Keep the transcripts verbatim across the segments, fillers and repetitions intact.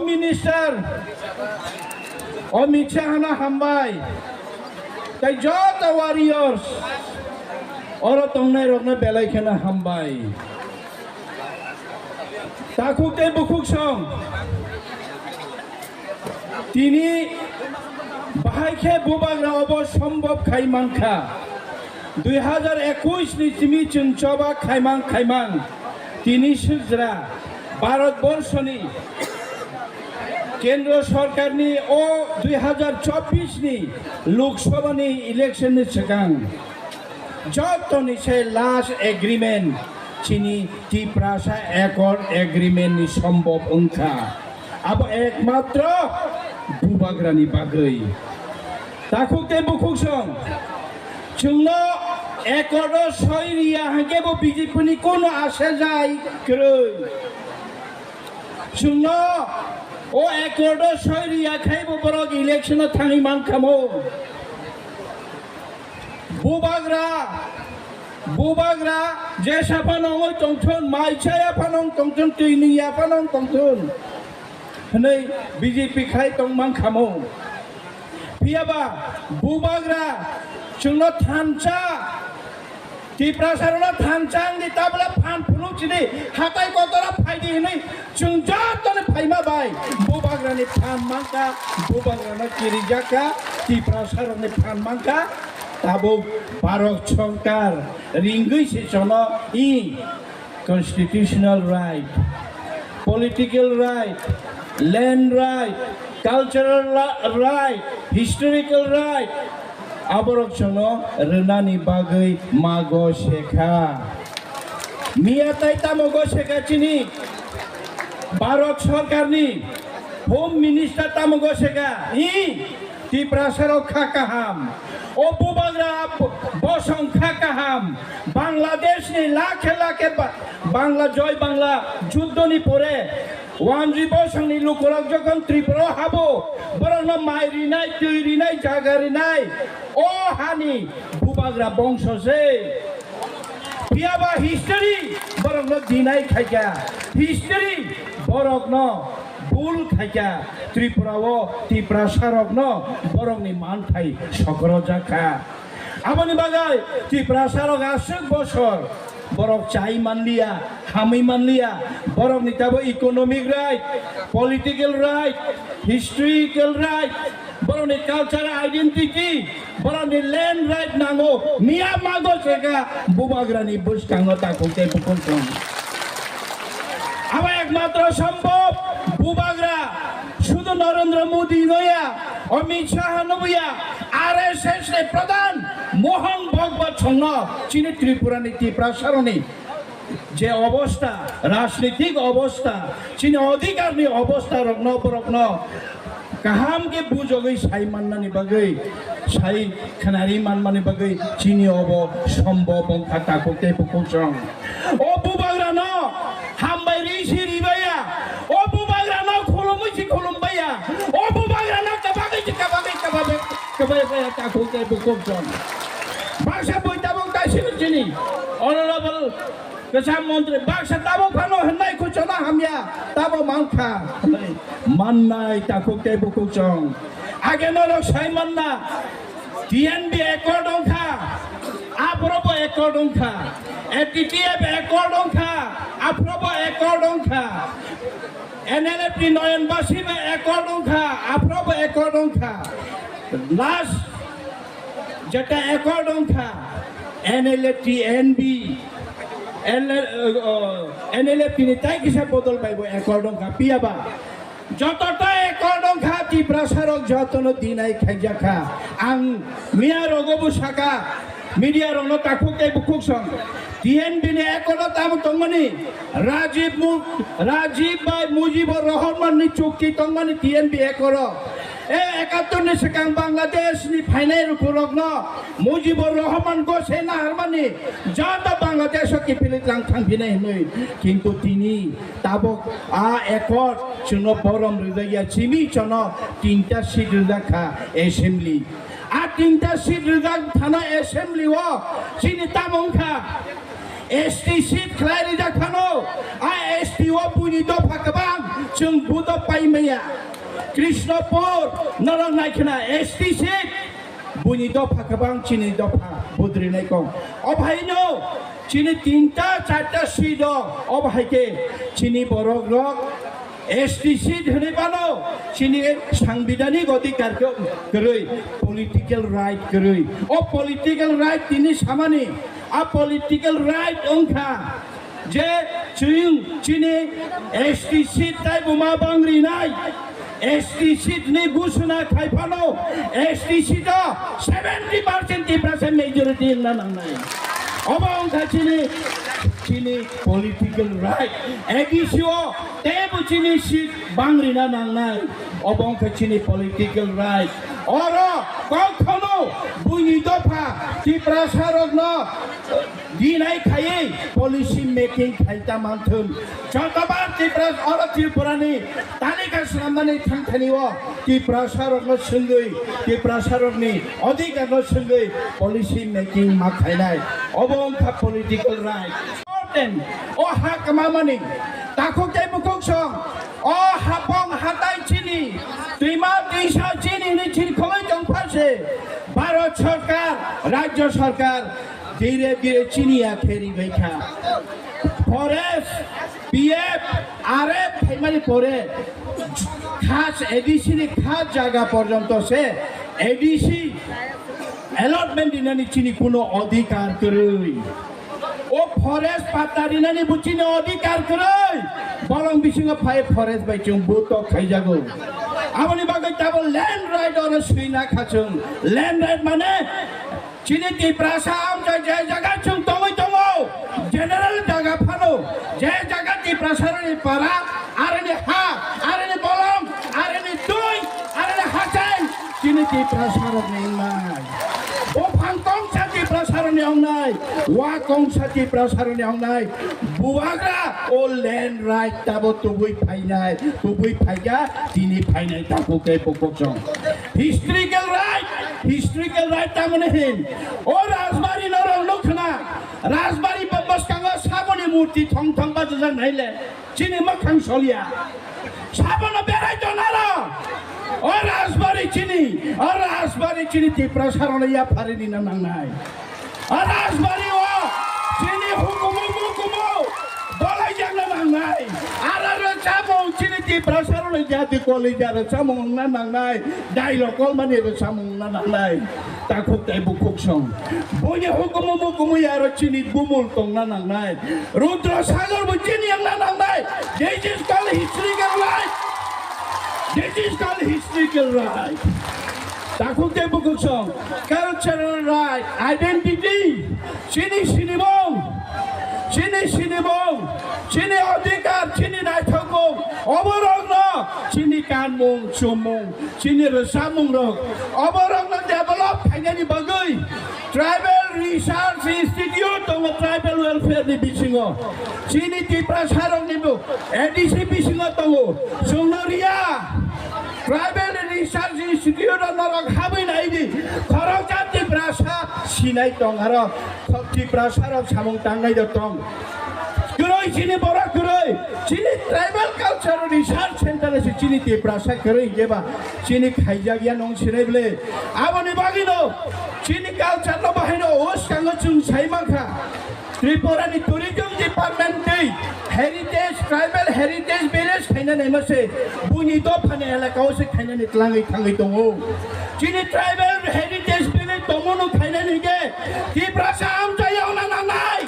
Minister Amit Shah no hambai, tei joto warriors oro tongnai rokno belai kheno hambai. Takhuk tei bukhuk song, tini bahai khe bubagra obo sombhob khai mankha. Dui hazar ekush ni simi chwng choba khaimang khaimang tini sijra Bharat borshoni Kendra Sorkarni o dui hazar chobbish ni Lok Sabha ni election ni swkang jotoni se last agreement chini Tiprasa Accord agreement ni sombhob wngkha. Abo ekmatro bubagrani bagwi. Takhuk tei bukhuk song, chwngno accord o soi riya hwnkhe bo B J P ni kono asha jai kwrwi. Chwngno o accord o soi riya khai bo borok election o thangwi mankha mo. Bubagra, bubagra, jesa phano wngwi tongthun, mai chaya phano wng tongthun, twi nungya phano wng tongthun hwnwi B J P khai tong mankha mo. Phiyaba bubagra chwngno thansa, Tiprasa rokno thansa wngdi, tabla phan phunuk sidi, hatai kotora phaidi hwnwi chwng jotoni phaima bai bubagrani phan mankha, bubagrano kirijakha, Tiprasa rokni phan mankha. Tabuk Bharat Sorkar ringwi se chono i constitutional right, political right, land right, cultural ra-, right, historical right, aborok chono rwnani bagwi mago sekha. Miya tai tamo go sekha chini Bharat Sorkarni Home Minister tamo go sekha, i Tiprasa rok kha kaham. O bubagra bosong kha kaham. Bangladesh ni lakhe lakhe ba-, Bangla joy Bangla juddho ni pore wanjui bosong ni lukurok jokhon Tripura o habo, borokno mai rinai, twi rinai, jaga rinai, o hani bubagra bongso se. Phiyaba history borokno deny khaikha, history borokno bul khaikha, Tripura o Tiprasa rokno borokni manthai sokrojakha. Aboni bagwi Tiprasa rok aswk bosor borok chai manliya, hamwi manliya, borokni tabo economic right, political right, historical right, borokni cultural identity, borokni land right nango, miya mago seka bubagrani bwskango takhuk tei bukhuk song. Abo ekmatro sombhob bubagra, sudu Narendra Modi noya, Amit Shah noya, R S S ni pradhan Mohan Bhagwat songno chini Tripura ni Tiprasa rokni je obostha, rajnitik obostha, chini odhikar ni obostha rokno borokno kaham khe bujogwi sai mannani bagwi, sai khnari manmani bagwi chini obo sombhob wngkha takhuk tei bukhuk song. O bubagrano hambai ri si ribaya, o bubagrano khulumwi si khulumbaya, o bubagrano kwbagwi si kwbagwi kwbagwi kwbagwi baya takhuk tei bukhuk song. Baksa bui tabuk kaisa chini honorable Kwcham montri baksa tabo phano hwnwi khuchona hamya tabo mankha hwnwi mannai takhuk tei bukhuk chwng. Age norok sai manna T N B accord wngkha, aphrobo accord wngkha, A T T F accord wngkha, aphrobo accord wngkha, N L F ni Noyon Basi bai accord wngkha, aphrobo accord wngkha. Last jeta accord wngkha, N L F T, N B, N L, uh, N L F T ni tai kisa bodol bai bo accord wngkha, piyaba. Joto ta accord wngkha, Tiprasa rok jotono dinai khaijakha. Ang miya rogo bo saka, media rokno takhuk tei bukhuk song. T N B ni accord o tamo tongmani, Rajiv Mu-, Rajiv bai Mujibur Rahman ni chukti tongmani T N B accord o. E ekattor ni swkang Bangladesh ni phainai rukurokno Mujibur Rahman gose naharmani joto Bangladesh o kiphilwi tlang thangphinai hinwi. Kintu tini tabuk a accord chwngno borom rwjakya, chini chwngno tinta seat rwjak kha assembly. A tinta seat rwjak thana assembly o chini tamo wngkha S T seat khlai rijak phano, a S T o buini dopha kwbang chwng buto pai maya. Krishnapur norok naikhwna S T seat buini dopha kwbang chini dopha budrinai kong. Obhaino chini tinta charta seat o, obhai khe chini borok rok S T seat hwnwi bano chini sangbidanik odhikar khe kwrwi, political right kwrwi. O political right tini samani, a political right wngkha je chwng chini S T seat tai buma bangrinai, S T seat ni gusuna khai phano S T seat o seventy percent Tiprasa majority wngna nangnai. Obo wngkha chini, chini political right. A D C o teibo chini seat bangrina nangnai. Obo wngkha chini political right. Oro kokhono buini dopha Tiprasa rokno dinai khaiwi policy making khai ta manthun. Jotobar Tipra, oro Tripurani talika swnamnani thangthani o Tiprasa rokno swngwi, Tiprasa rokni odhikar no swngwi policy making ma khainai. Obo wngkha political right. Ten, o ha kwmamani takhuk tei bukhuk song, o hapong hatai chini, twima twisa chini ni chini khogwi tong pha se. Bharat Sarkar, Rajya Sarkar, dire dire chini ya kheri bai kha. Forest, P F, R F phaimani pore khas A D C ni khas jaga porjonto se A D C allotment dinani chini kuno odhikar kwrwi. O forest patta rinani bo chini odhikar kwrwi. Bolong bisingo phai forest bai chwng butok khaijago. Aboni bagwi tabuk land right oro swina kha chwng. Land right mane chini Tiprasa amchai je jaga chwng tongwi tongo, general jaga phano, je jaga Tiprasa rokni para, aroni ha, aroni bolong, aroni twi, aroni hachai, chini Tiprasa rokni wngnai. Buphang kongsa Tiprasa rokni wngnai, wa kongsa Tiprasa rokni wngnai. Bubagra o land right tabo tubui phainai, tubui phaikha, tini phainai takhuk tei bukhuk song. Historical right, historical right tamoni hin. O Rajbari norok nukha na, Rajbari bwskango saboni murti thong thong bachajak naile, chini mwkhang solia. Sabono berai tonaro. O Rajbari chini, o Rajbari chini Tiprasa rokno yapharini na nangnai. A Rajbari o chini hukumu mukumu bolai jakna nangnai. Aro rwchapmung chini Tiprasa rokni jati kolija rwchapmung wngna nangnai. Dairok kolmani rwchapmung wngna nangnai. Takhuk tei bukhuk song. Buini hukumu mukumu aro chini bumul tongna nangnai. Rudra Sagar bo chini wngna nangnai. This is called historical right. This is called historical right. Takhuk tei bukhuk song, cultural right, identity, chini sinimung, chini sinimung, chini odhikar, chini naithokmung, oborokno chini kanmung, chumung, chini rwchapmungrok, oborokno develop khainani bagwi Tribal Research Institute tongo tribal welfare ni bisingo. Chini Tiprasa rokni bo A D C bisingo tongo. Chwngno riya. Tribal Research Institute o norok habwi nai di. Khoroksa Tiprasa sinai tong aro. Tiprasa rok samung tangnai do tong. Kwrwi chini borok kwrwi. Chini Tribal Culture Research Center se chini Tiprasa kwrwi hinkhe ba chini khaijak ya nong sinai bwle. Aboni bagwi no chini culture no bahai no o skango chwng sai mankha. Tripura ni Tourism Department tei Heritage, Tribal Heritage Village khaina naima se buini dophani elaka o se khainani tlangwi thangwi tongo. Chini Tribal Heritage Village tongmano khainani hinkhe Tiprasa amchai wngna nangnai,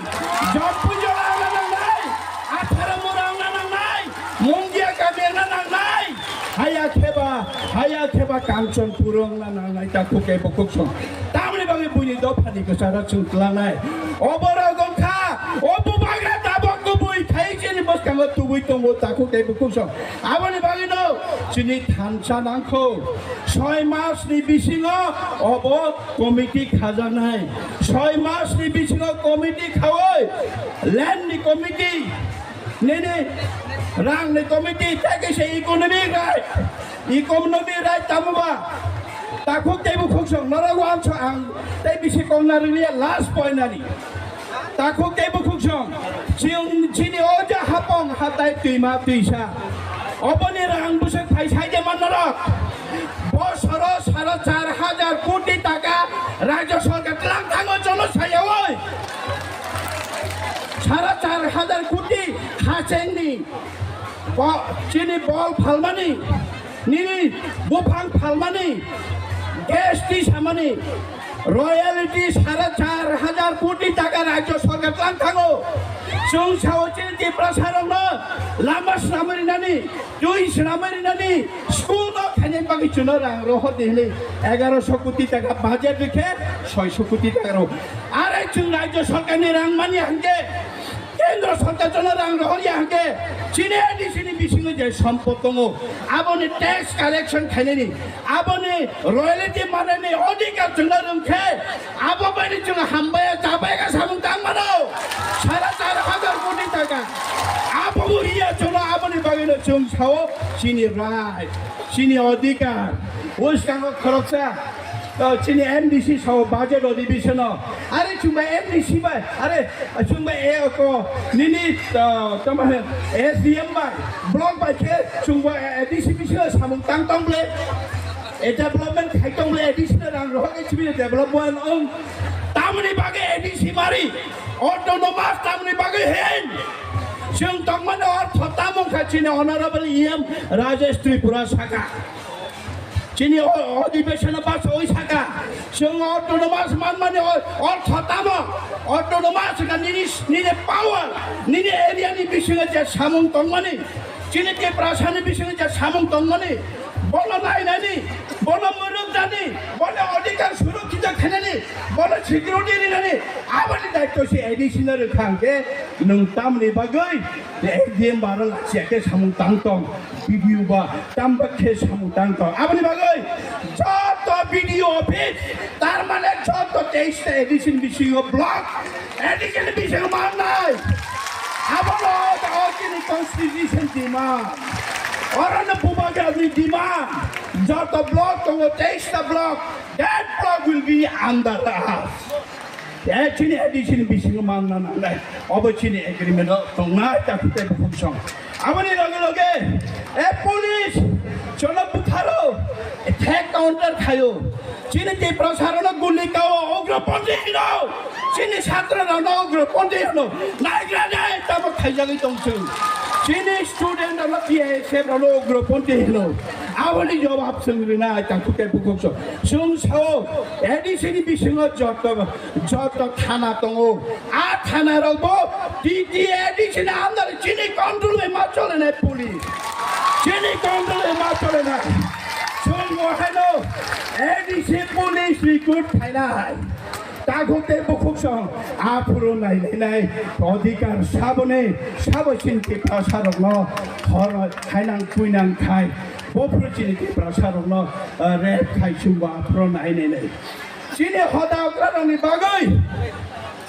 Jompuijala wngna nangnai, Atharamura wngna nangnai, Mungia kami wngna nangnai, haya kheba, haya kheba Kanchanpur wngna nangnai, takhuk tei bukhuk song. Tamni bagwi buini dophani kwcharo chwng tlangnai. Oborok wngkha, o bubagra tabok kubui khai chini bwskango tubui tongo, takhuk tei bukhuk song. Aboni bagwino chini thansa nangkho. Soi mas ni bisingo obo committee khajaknai. Soi mas ni bisingo committee khaui, land ni committee, nini rang ni committee, tei kaisa economic right, economic right tamo ba? Takhuk tei bukhuk song norok wansuk ang tei bisi kongna rwliya last point ani. Takhuk tei bukhuk song, chwng chini o je hapong hatai twima twisa, oboni rang bwswk phai sai de man norok. Bosoro sara char hajar koti taka rajya sarkar tlang thango jono sayawi. Sara char hajar koti hachengni bo-, chini bol phalmani, nini buphang phalmani, gas tisamani, royalty sara char hajar koti taka rajya sarkar tlang thango. Chwng sao chini Tiprasa rokno lama swnamwi rinani, twi swnamwi rinani, school no khainai bagwi chwngno rang rohor di hwnwi egaroso koti taka budget rikhe soiso koti taka rw. Are chwng rajya sarkarni rang mani hwnkhe Kendra sarkar jono rang rohor ya hwnkhe, chini A D C ni bisingo je sompot tongo, aboni tax collection khainani, aboni royalty manani odhikar chwngno rwngkhe, abo baini chwng hambai ya, chabai ya samung tang mano. Sara char hajar koti taka. Abo bo iya chwngno aboni bagwino chwng sao chini right, chini odhikar. Bwskango khoroksa, uh, chini M D C sao budget odhibishono. Are chwngba M D C bai, are chwngba e ko nini, uh, tamo he S D M bai, block bai khe chwngba A D C bisingo samung tang tong ble. E development khai tong ble, A D C no rang rohor khe chibini development ong. Tamoni bagwi A D C mari, autonomous tamoni bagwi hin. Chwng tongmani ortho tamung kha chini honorable E M Rajesh Tripura saka. Chini o-, odhibeshono bachaui saka, chwng autonomous manmani o-, ortho tamo? Autonomous wngkha nini, nini power, nini area ni bisingo je samung tongmani, chini Tiprasa ni bisingo je samung tongmani, bono nainani, bono mwrwknani, bono odhikar surokkito khainani, bono security rinani, aboni daityo se A D C no rwkha hwnkhe nwng tamni bagwi S D M baro lachia khe samung tang tong. B D O ba tamba khe samung tang tong. Aboni bagwi joto B D O office, tar mane joto teis ta A D C ni bisingo block, A D C ni bisingo mannai. Abono o chini constitution demand. Orono bubagrani demand. Joto block tongo, teis ta block. That block will be under us. E chini A D C ni bisingo manna nangnai. Obo chini agreement o tongnai, takhuk tei bukhuk song. Aboni loge loge, e police, jono butharo, attack counter khayo. Chini Tiprasa rokno guli kao, ugroponthi hino. Chini chhatra rokno ugroponthi hino. Naigra nai, tamo khaijagwi tong chwng. Chini student rokno T S F rokno ugroponthi hino. Aboni jawab chwng rinai, takhuk tei bukhuk song. Chwng sao, A D C ni bisingo joto Joto thana tongo, a thana rokbo T T A D C ni under chini control bai ma cholenai police. Chini control bai ma cholenai. Chwng bo haino A D C police recruit khainai. Takhuk tei bukhuk song aphuru nailainai odhikar saboni sabo chini Tiprasa rokno hor hainang puinang khai. Bophuru chini Tiprasa rokno, uh, rape khai chwngbo aphuru nainai nai. Chini hoda okrarokni bagwi,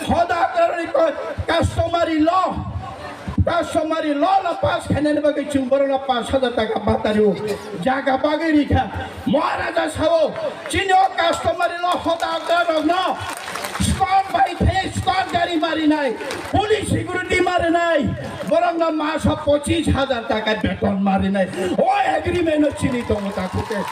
hoda okrarokni ko-, customary law, customary law no pass khainani bagwi chwng borokno pash hajar taka bata rio. Jaga bagwi rikha. Maharaja sao, chini o customary law hoda okrarokno squad bai khe squad gari marinai, police security marinai, borokno masa pochis hajar taka beton marinai. O agreement no chini tongo takhuk tei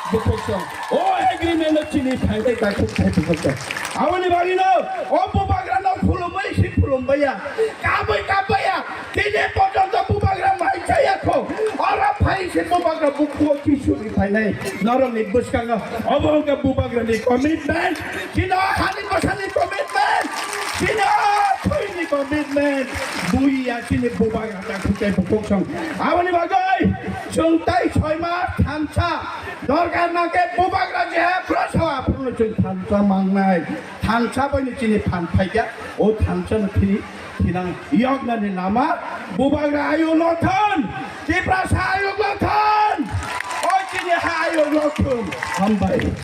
bukhuk song. O agreement no chini phainai takhuk tei bukhuk song. Aboni bagwino o bubagrano khulumwi si khulumbaiya, kabwi kabbaiya, tini porjonto bubagra mai chaya kho. Oro phai se bubagra bukhuo kisuri phainai. Norokni bwskango obo wngkha bubagrani commitment. Chini o hani bwsani commitment. Chini o thwini commitment. Buiya chini bubagra takhuk tei bukhuk song. Aboni bagwi chwng tai soi mas thansa dorkar nangkhe bubagra je phuru sao aphuru chwng thansa mangnai. Thansa bai ni chini phan phaikha, o thansa no thini thinang yoknani lama bubagra ayuk lok thun, Tiprasa ayuk lok thun, o chini ha ayuk lok thun. Hambai.